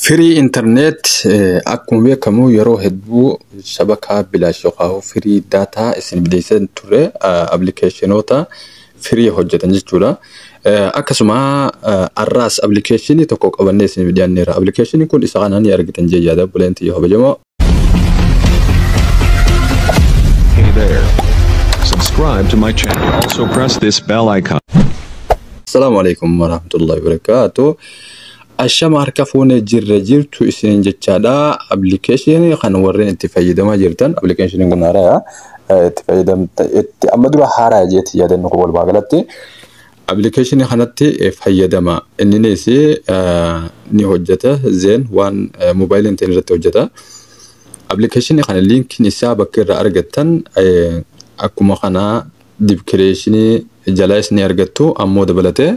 Free internet akkuma beekamu yeroo hedduu shabakaa bilaash yookaan free data isin bideessan ture appilikeeshinoota free hojjetan jechuudha. Akkasuma har'aas appilikeeshinii tokko qabannee isin dhiyaanneera. Appilikeeshiniin kun isa kana ni argitan jee yaada buleen xiyya kabajamoo. Hey there. Subscribe to my channel. Also press this bell icon. Assalaamu alaikum warahmatullahi wabarakatuh. Ashama harka fuunee jirra jirtu isiniin jechaadha. Appilikeeshinii kan warreen itti fayyadamaa jirtan appilikeeshiniin kun haaraa itti fayyadamta itti amma dura haaraa jeetti yaadannu kun walumaa galatti. Appilikeeshinii kanatti fayyadama. Inninis ni hojjeta zeen waan moobaayiliin ta'in irratti hojjeta. Appilikeeshinii kana liinkiin isaa bakka irraa argattan akkuma kanaa diskireeshinii jalaas ni argattu ammoo dabalatee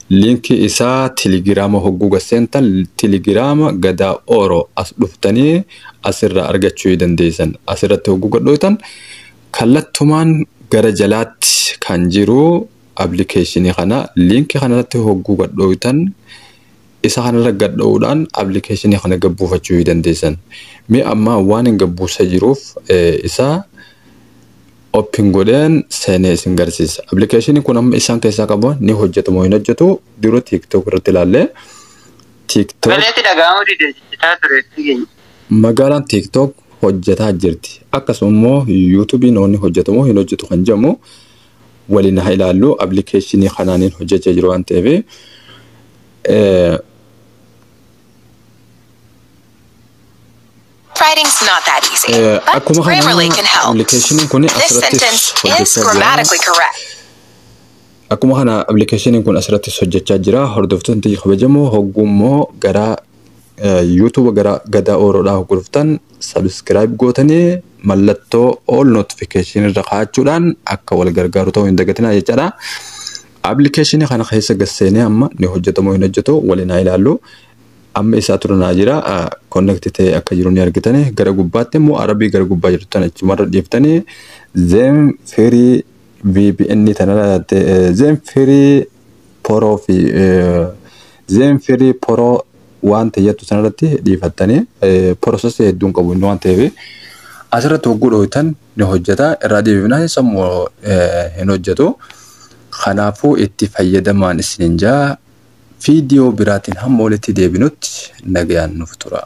liinkii isaa telegiraama hogguu gaseentan telegiraama Gadaa Ooroo as dhuftanii asirraa argachuu dandeessan. Asirratti hogguu gadhootan kallattumaan gara jalaatti kan jiru appilikeeshinii kana liinkii kanarratti hogguu gadhootan isa kanarra gadhoo'uudhaan appilikeeshinii kana gabbuufachuu dandeessan. Mee amma waan hin gabbuusa jiruuf isa open godheen seenee isin garsiisa. Appilikeeshiniin kun amma isaan keessaa qabu ni hojjetu moo hin hojjetu dura TikTok irratti ilaallee TikTok Galeetti dhaga'amuu dide jechaa ture dhageenya. Magaalaan TikTok hojjetaa jirti. Akkasuma immoo YouTube'n ni hojjetu moo hin hojjetu kan jedhamu waliin haa ilaallu. Appilikeeshinii kanaaniin hojjechaa jiru waan ta'eef Writing's not that easy, but akkuma kana Grammarly can help. appilikeeshiniin kun This asirrattis sentence is hojjechaa jira. grammatically correct. Akkuma kana appilikeeshiniin kun asirrattis hojjechaa jira. Hordoftoonni tiyya kabajamoo hogguu immoo gara YouTube gara Gadaa Ooroodhaa hogguu dhuftan subscribe gootanii mallattoo all notification irra kaa'achuudhaan akka wal gargaaru ta'uu hin dagatinaa jechaadha. Appilikeeshinii kana keessa gasseenee amma ni hojjetamoo hin hojjetu waliin haa ilaallu. Amma isaa tura naa jira connect ta'ee akka jiru ni argitanii gara gubbaatti immoo arabii gara gubbaa jirtu tana achumarra dhiiftanii Zain Free VPN tanarra Zain Free Pro fi Zain Free Pro waan ta'etu sanarratti dhiifattanii processii hedduun qabu inni waan ta'eef asirratti hogguu dhooytan ni hojjeta irraa deebifnaa sammuu hin hojjetu. Kanaafuu itti fayyadamaan isiniin jaa viidiyoo biraatiin hamma walitti deebinutti nagayaan nuuf tura.